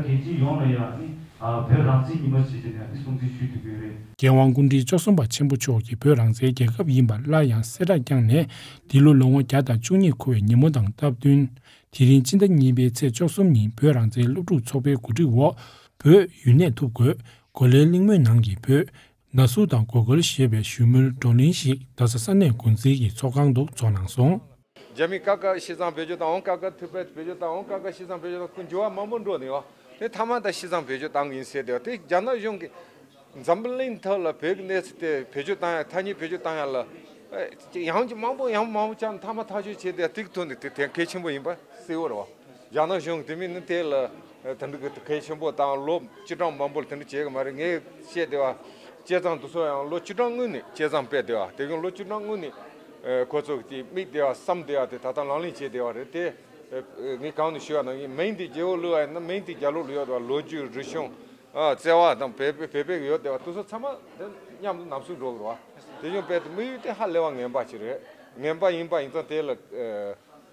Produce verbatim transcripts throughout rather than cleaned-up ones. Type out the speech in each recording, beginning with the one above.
རྒྱལ་སྤྱི་ཡོངས་ལ་ཡང་ནི་བོད་རང་བཙན་ཉིན་མོ་བྱས་ཏེ་ནས་ནི་སྲུང་བརྩི་ཞུ་ཐུབ་ཀྱི་ཡོད་རེད། རྒྱལ་དབང་སྐུ་ཕྲེང་བཅུ་གསུམ་པ་ཆེན་པོ་མཆོག་གིས་བོད་རང་བཙན་རྒྱལ་ཁབ་ཡིན་པ་སླར་ཡང་གསལ་བསྒྲགས་བསྐྱངས་ནས་འདི་ལོ་ལོ་ངོ་བརྒྱ་དང་བཅུ་གཉིས་འཁོར་བའི་ཉིན་མོ་དང་སྟབས་བསྟུན། དེ་རིང་སྤྱི་ཟླ་གཉིས་པའི་ཚེས་བཅུ་གསུམ་ཉིན་བོད་རང་བཙན་སློབ་ཕྲུག་ཚོགས་པའི་གོ་སྒྲིག་འོག་བོད་ཡུན་གནས་ཐུབ་དགོས། གོ་ལའི་གླིང་མའི་ནང་གི་བོད། ན་ཟུག་དང་གོ་གོལ་ཞེས་པའི་གཞུང་མོལ་བགྲོ་གླེང་ཞིག་རྡ་ས་ས་གནས་འགོ་འཛིན་གྱི་ཚོགས་ཁང་དུ་འཚོགས་གནང་སོང་། རྒྱ་མི་ཀ་ཀ་ཤི་ཚང་བེད་སྤྱོད་དང་འོང་ཀ་ཀ་ཐུ་པེད་བེད་སྤྱོད་དང་འོང་ཀ་ཀ་ཤི་ཚང་བེད་སྤྱོད་དང་ཁོ་འགྱུར་བ་མང་པོ་འགྲོ་ནས་ཡོད། དེ་ཐ་མ་ད་ཤི་ཚང་བེད་སྤྱོད་བཏང་གི་ཡིན་ཟེར་དེ་དེ་རྒྱ་ནག་གཞུང་གིས་འཛམ་བུ་གླིང་ཐོག་ལ་བོད་ཀྱི་གནས་ཚུལ་དེ་བེད་སྤྱོད་བཏང་ཡ་ཐ་སྙད་བེད་སྤྱོད་བཏང་ཡ་ལ་ཡང་ཅིག་མང་པོ་ཡང་མང་པོ་ཅང་ཐ་མ་ཐག་གཅོད་བྱས་དེ་ཏིག་ཐུག་ནས་དེ་དེ་གལ་ཆེན་པོ་ཡིན་པ་གསལ་བོ་རེད་བ། རྒྱ་ནག་གཞུང་གིས་དེ་མིན་ནི་དེ་ལ་དེ་འདྲ་གི་གལ་ཆེན་པོ་དང་ལོ་བཅུ་གྲངས་མང་པོ་ལ་དེ་འདྲ་བྱེད་གི་མ་རེད། ངས་བཤད་དེ་བ་བྱས་ཙང་དེ་ཚོ་ཡང་ལོ་བཅུ་གྲངས་སྔོན་ནས་བྱས་ཙང་སྤེལ་དེ་བ་དེ་གཞུང་ལོ་བཅུ་གྲངས་སྔོན་ནས་ཁོ་ཚོ་གི་དེ་དམིགས་དེ་བ་བསམ་དེ་བ་དེ་ད་ལྟ་ལག་ལེན་བྱས་དེ་བ་རེད་དེ། ངས་གང་ནས་ཞུ་བ་ན་ངས་མིང་དེ་རྒྱལ་པོ་ལུས་པ་ཡིན་ན་མིང་དེ་རྒྱ་ལོ་ལུས་པ་དེ་བ་ལོ་རྒྱུས་རིག་གཞུང་བརྩེ་བ་དང་བོད་པའི་བོད་པའི་ཡོད་དེ་བ་དེ་ཚོ་ཚང་མ་དེ་མཉམ་དུ་ནམ་སུ་འགྲོ་དགོས་རེད་བ། དེ་གཞུང་སྤེལ་དེ་དམིགས་ཡུལ་དེ་ཧ་ལས་པ་ངན་པ་ཞིག་རེད། ངན་པ་ཡིན་པ་ཡིན་ཙང་དེ་ལ་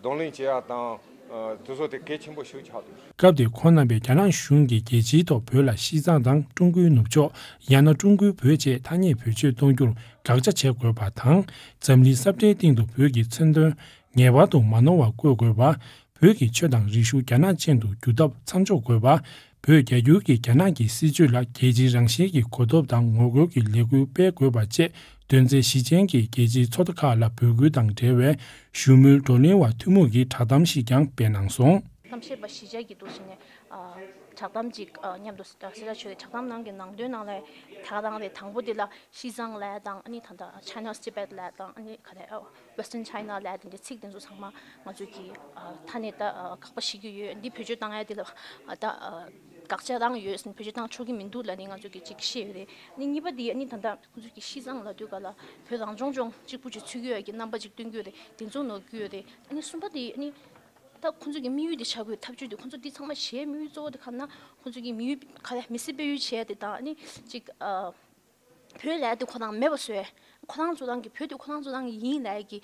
གདོང་ལེན་བྱེད་ཡག་དང་དེ་ཚོ་དེ་གལ་ཆེན་པོ་ཞིག་ཆགས་འདུག་སྐབས་དེར་ཁོང་རྣམ་པས་རྒྱ་ནག་གཞུང་གིས་རྒྱལ་སྤྱིའི་ཐོག་བོད་ལ་ཤི་ཚང་དང་ཀྲུང་གོའི་ནུབ་ཕྱོགས་ཡང་ན་ཀྲུང་གོའི་བོད་ཅེས་ཐ་སྙད་བེད་སྤྱོད་གཏོང་རྒྱུར་དགག་བྱ་བྱེད་དགོས་པ་དང་། འཛམ་གླིང་ས་བཀྲའི་སྟེང་དུ་བོད་ཀྱི་མཚོན་དོན་ངེས་པར་དུ་མ་ནོར་བར་བཀོད་དགོས་པ། བོད་ཀྱི་ཆོས་དང་རིག་གཞུང་རྒྱ་ནག་ཅན་དུ་བསྒྱུར་ཐབས་མཚམས་འཇོག་དགོས་པ། བོད་རྒྱ་བསྒྱུར་གྱི་རྒྱ་ནག་གི་སྲིད་བྱུས་ལ་རྒྱལ་སྤྱིའི་རང་བཞིན་གྱི་གོ་རྟོགས་དང་ངོ་རྒོལ་གྱི་ལས་འགུལ་སྤེལ་དགོས་པ་བཅས་དོན་ཚན་བཞི་ཅན་གྱི་རྒྱལ་སྤྱིའི་ཚོགས་སྡེ་ཁག་ལ་འབོད་སྐུལ་དང་འབྲེལ་བའི་གཞུང་མོལ་བགྲོ་གླེང་བ་ཐུན་མོང་གི་བསྒྲགས་གཏམ་ཞིག་ཀྱང་སྤེལ་གནང་སོང་། གཏམ་བཤད་པ་གཞིས་ཆགས་ཀྱི་འདུག་ཟེར་ནས་བསྒྲགས་གཏམ་ཅིག་མཉམ་དུ་སེ་ར་ཆོས་ཀྱི་བསྒྲགས་གཏམ་ནང་གི་ནང་དོན་ནང་ལ་ད་ག་རང་རེད། དང་པོ་དེ་ལ་ཤི་ཚང་ལབ་དང་ཨ་ནི་ད་ལྟ་China's Tibet ལབ་དང་ཨ་ནི་ག་རེ་Western China ལབ་དེ་འདྲའི་ཚིག་དེ་ཚོ་ཚང་མ་ང་ཚོས་ཀྱི་ཨ་ཐ་སྙད་ད་ཨ་དགག་པ་བྱེད་ཀྱི་ཡོད། འདི་བེད་སྤྱོད་བཏང་ཡ་དེ་ལ་ཨ་ད་ཨ་དགག་བྱ་རང་ཡོད་ཟེར་ནས་བེད་སྤྱོད་བཏང་ཆོག་གི་མི་འདུག་ལབ་ནས་ང་ཚོས་ཀྱི་ཅིག་བཤད་ཡོད་རེད། ཨ་ནི་གཉིས་པ་དེ་ཨ་ནི་ད་ལྟ་ང་ཚོས་ཀྱི་ཤི་ཚང་ལབ་དུས་ག་ལ་བོད་རང་སྐྱོང་ལྗོངས་གཅིག་པུ་ཅིག་མཚོན་གྱི་ཡོད་ཀྱི་རྣམ་པ་ཅིག་སྟོན་གྱི་ཡོད་རེད། དེ་ཚོ་ནོར་གྱི་ཡོད་རེད། ཨ་ནི་གསུམ་པ་དེ་ཨ་ནི་ད་ཁོང་ཚོ་གི་དམིགས་ཡུལ་དེ་བྱ་དགོས། ཐབས་ཇུས་དེ་ཁོང་ཚོ་འདི་ཚང་མ་བྱེད་དམིགས་ཡུལ་གཙོ་བོ་དེ་ག་ན་ཁོང་ཚོ་གི་དམིགས་ཡུལ་ག་རེ་མི་སེར་སྤེལ་ཡུལ་བྱས་དེ་དང་ཨ་ནི་ཅིག་ཨ། བོད་ལབ་དེ་ཁོ་རང་མེད་པ་བཟོས། ཁོ་རང་ཚོ་རང་གི་བོད་དེ་ཁོ་རང་ཚོ་རང་གི་ཡིན་ལབ་ཀྱི་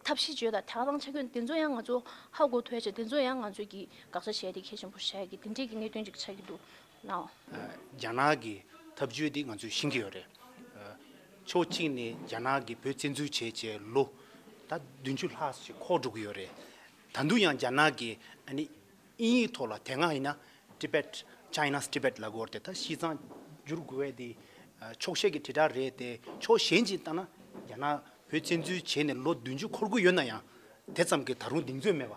ཐབས་ཤེས་བྱོས་དང་དེ་ག་རང་ཆ་རྐྱེན་དེ་ཚོ་ཡང་ང་ཚོ་ཧ་གོ་ཐུབ་ཡ་ཆེད་དེ་ཚོ་ཡང་ང་ཚོ་གི་དགག་བྱ་བྱས་ཏེ་གལ་ཆེན་པོ་བྱ་ཡ་གི་དེ་འདྲས་ཀྱི་གནད་དོན་ཅིག་ཆགས་ཀྱི་འདུག་ལགས། རྒྱ་ནག་གི་ཐབས་བྱུས་དེ་ང་ཚོས་ཤེས་ཀྱི་ཡོད་རེད། ཕྱོགས་གཅིག་ནས་རྒྱ་ནག་གིས་བོད་བཙན་འཛུལ་བྱས་བྱས་ལོ་ད་བདུན་ཅུ་ལྷག་ཅིག་འཁོར་འགྲོ་གི་ཡོད་རེད། ད་དུང་ཡང་རྒྱ་ནག་གིས་ཨ་ནི་དབྱིན་ཡིག་ཐོག་ལ་དེ་སྔ་ཡིན་ན་Tibet China's Tibet ལབ་དགོས་རེད། ད་ཤི་ཚང་བསྒྱུར་དགོས་པ་དེ་ཆོག་ཤེས་ཀྱི་དྲིལ་བསྒྲགས་རེད་དེ། ཕྱོགས་གཞན་གཅིག་ལྟ་ན་རྒྱ་ནག་བོད་བཙན་འཛུལ་བྱས་ནས་ལོ་བདུན་ཅུ་འཁོར་གྱི་ཡོད་ན་ཡང་དེ་ཙམ་གྱི་ད་རུང་གདེང་ཚོད་མེད་པ།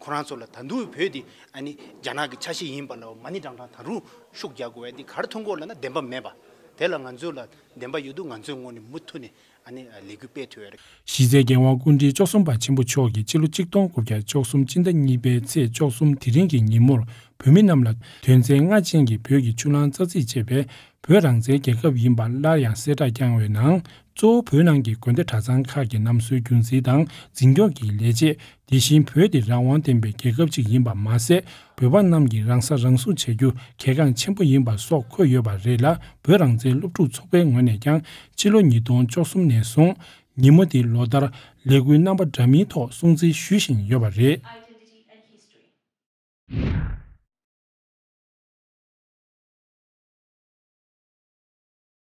ཁོ་རང་ཚོ་ལ་ད་དུང་བོད་དེ་ཨ་ནི་རྒྱ་ནག་གི་ཆ་ཤས་ཡིན་པ་ལ་མ་ཎི་བགྲང་བགྲང་ད་རུང་ཤུགས་རྒྱག་དགོས་པ་དེ་ག་རེ་མཐོང་གི་ཡོད་ལབ་ན་བདེན་པ་མེད་པ། དེ་ལ་ང་ཚོ་ལ་བདེན་པ་ཡོད་དུས་ང་ཚོའི་ངོས་ནས་མུ་མཐུད་ནས་ཨ་ནི་ལས་འགུལ་སྤེལ་ཐུབ་ཡོད་རེད། གཞི་རྩའི་རྒྱལ་དབང་སྐུ་ཕྲེང་བཅུ་གསུམ་པ་ཆེན་པོ་མཆོག་གིས་ཕྱི་ལོ་གཅིག་སྟོང་དགུ་བརྒྱ་བཅུ་གསུམ་སྤྱི་ཟླ་གཉིས་པའི་ཚེས་བཅུ་གསུམ་དེ་རིང་གི་ཉིན་མོར་བོད་མི་རྣམས་ལ་དོན་ཚན་ལྔ་ཅན་གྱི་བོད་ཀྱི་ཆུ་གླང་རྩ་ཚིག་ཅེས་པའི་བོད་རང་བཙན་རྒྱལ་ཁབ་ཡིན་པ་སླར་ཡང་གསལ་བསྒྲགས་བསྐྱངས་པའི་ནང་། གཙོ་བོ་བོད་ནང་གི་དགོན་སྡེ་གྲྭ་ཚང་ཁག་གི་རྣམ་སྲོལ་རྒྱུན་འཛིན་དང་འཛིན་སྐྱོང་གི་ལས་བྱེད། དེ་བཞིན་བོད་དེ་རང་དབང་ལྡན་པའི་རྒྱལ་ཁབ་ཅིག་ཡིན་པ་མ་ཟད། བོད་པ་རྣམས་ཀྱི་རང་ས་རང་སྲུང་བྱ་རྒྱུ་གལ་འགངས་ཆེན་པོ་ཡིན་པ་སོགས་འཁོད་ཡོད་པ་རེད་ལ། བོད་རང་བཙན་སློབ་ཕྲུག་ཚོགས་པའི་ངོས་ནས་ཀྱང་ཕྱི་ལོ་ཉིས་སྟོང་བཅུ་གསུམ་ནས་བཟུང་ཉིན་མོ་འདི་ལོ་ལྟར་ལས་འགུལ་རྣམ་པ་འདྲ་མིན་ཐོག་སྲུང་བརྩི་ཞུ་བཞིན་ཡོད་པ་རེད།